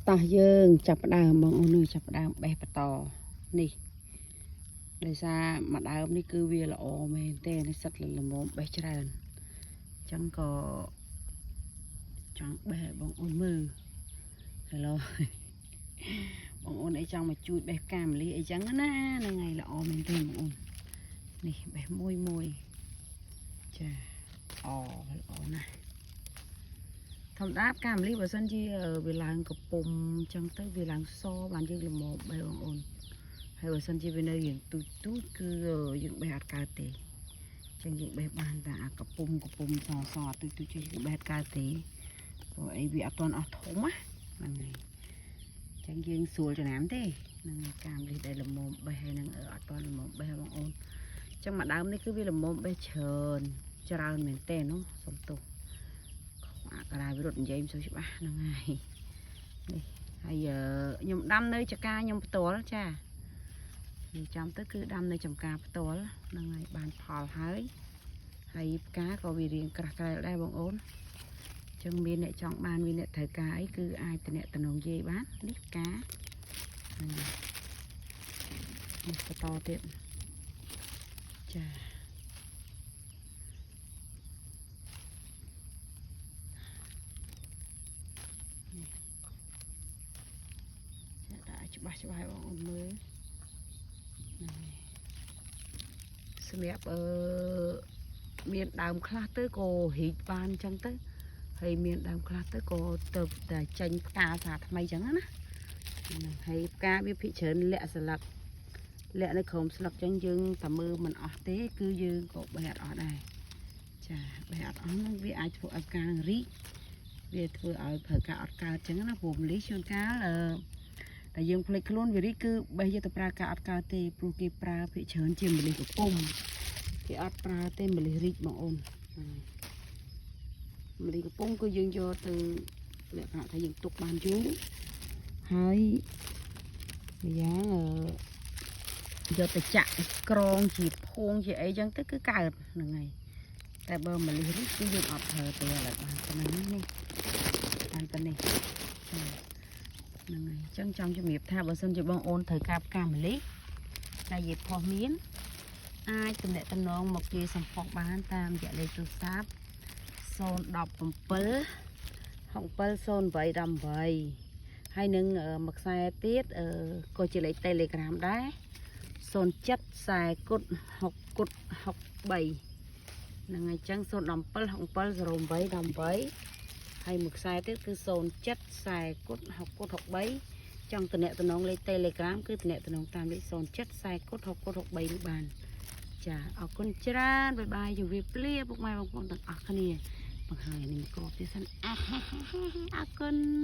តោះយើងចាប់ផ្ដើមបងអូននេះចាប់ផ្ដើមបេះបន្តនេះដោយសារមួយដើមនេះគឺវាល្អមែនទេនេះសិតល្មមបេះច្រើនអញ្ចឹងក៏ចង់បេះឲ្យបងអូនមើល Hello បងអូនអីចង់មកជួយបេះផ្កាម្លិះអីចឹងណាហ្នឹងហើយល្អមែនទេបងអូននេះបេះមួយមួយចាអូល្អណាស់ធម្មតាផ្កាម្លិះបើសិនជាវាឡើងកំពុំចឹងទៅវាឡើងសបានយើងល្មមបេះបងអូនហើយបើសិនជាវានៅរៀងទូចទូចគឺយើងបេះអត់កើតទេចឹងយើងបេះបានតែអាកំពុំកំពុំសសទូចទូចយើងបេះអត់កើតទេព្រោះអីវាអត់ទាន់អស់ធំណាហ្នឹងហើយ ចឹងយើងស្រួលចំណាំទេនឹងកាមលិះដែលល្មមបេះហើយនឹងអត់ទាន់ល្មមបេះបងអូនចឹងមួយដើមនេះគឺវាល្មមបេះច្រើនច្រើនមែនទេនោះសុំទោសអក្សរាវិរុទ្ធនិយាយមិនសូវច្បាស់ហ្នឹងហើយនេះហើយខ្ញុំដាំនៅចកាខ្ញុំផ្ទាល់ចានិយាយចំទៅគឺដាំនៅចំការផ្ទាល់ហ្នឹងហើយបានផលហើយហើយផ្កាក៏វារៀងក្រាស់ក្រែលដែរបងអូនចឹងមានអ្នកចង់បានមានអ្នកត្រូវការអីគឺអាចតំណតំណងយាយបាននេះផ្កានេះបន្តទៀតចានេះចាដាក់ច្បាស់ច្បាស់ឲ្យបងអូនមើលហ្នឹងសម្រាប់អឺមានដើមខ្លះទៅក៏រីកបានចឹងទៅហើយមានដើមខ្លះទៅក៏ទៅតែចេញផ្កាសាថ្មីចឹងណាហ្នឹងហើយផ្កាវាភិកច្រើនលាក់ស្លឹកលាក់នៅក្រោមស្លឹកចឹងយើងតែមើលមិនអស់ទេគឺយើងក៏បេះអត់អស់ដែរចាបេះអត់អស់ហ្នឹងវាអាចធ្វើឲ្យផ្កានឹងរីកវាធ្វើឲ្យប្រើការអត់កើតចឹងណាព្រោះម្លិះជួនកាលអឺតែយើងភ្លេចខ្លួនវារីកគឺបេះយកទៅប្រើការអត់កើតទេព្រោះគេប្រើភិកច្រើនជាម្លិះកំពុំគេអត់ប្រើទេម្លិះរីកបងអូនហ្នឹងម្លិះកំពុងគឺយើងយកទៅលក្ខណៈថាយើងទុកបានយូរហើយម្យ៉ាងអឺយកទៅចាក់ក្រងជាភួងជាអីចឹងទៅគឺកើតហ្នឹងហើយតែបើម្លិះរីកគឺយើងអត់ប្រើទេឥឡូវបានប៉ុណ្ណឹងនេះបានប៉ុណ្នេះហ្នឹងហើយអញ្ចឹងចង់ជំរាបថាបើសិនជាបងអូនត្រូវការផ្កាម្លិះតែយាយផុសមានអាចទំនាក់ទំនងមកជាសំផុកបានតាមរយៈលេខទូរស័ព្ទ017 670818ហើយនឹងមួយខ្សែទៀតក៏ជាលេខ Telegram ដែរ07 40គុត6គុត63ហ្នឹងហើយចឹង017 67 08 18ហើយមួយខ្សែទៀតគឺ07 40គុត6គុត63ចង់តំណតំណងលេខ Telegram គឺតំណតំណងតាមលេខ07 40គុត6គុត63នេះបានចាអរគុណច្រើន bye bye ជម្រាបលាពុកម៉ែបងប្អូនទាំងអស់គ្នាបង្ហើយនេះមកគ្រាប់ទៀតសិនអាអរគុណ។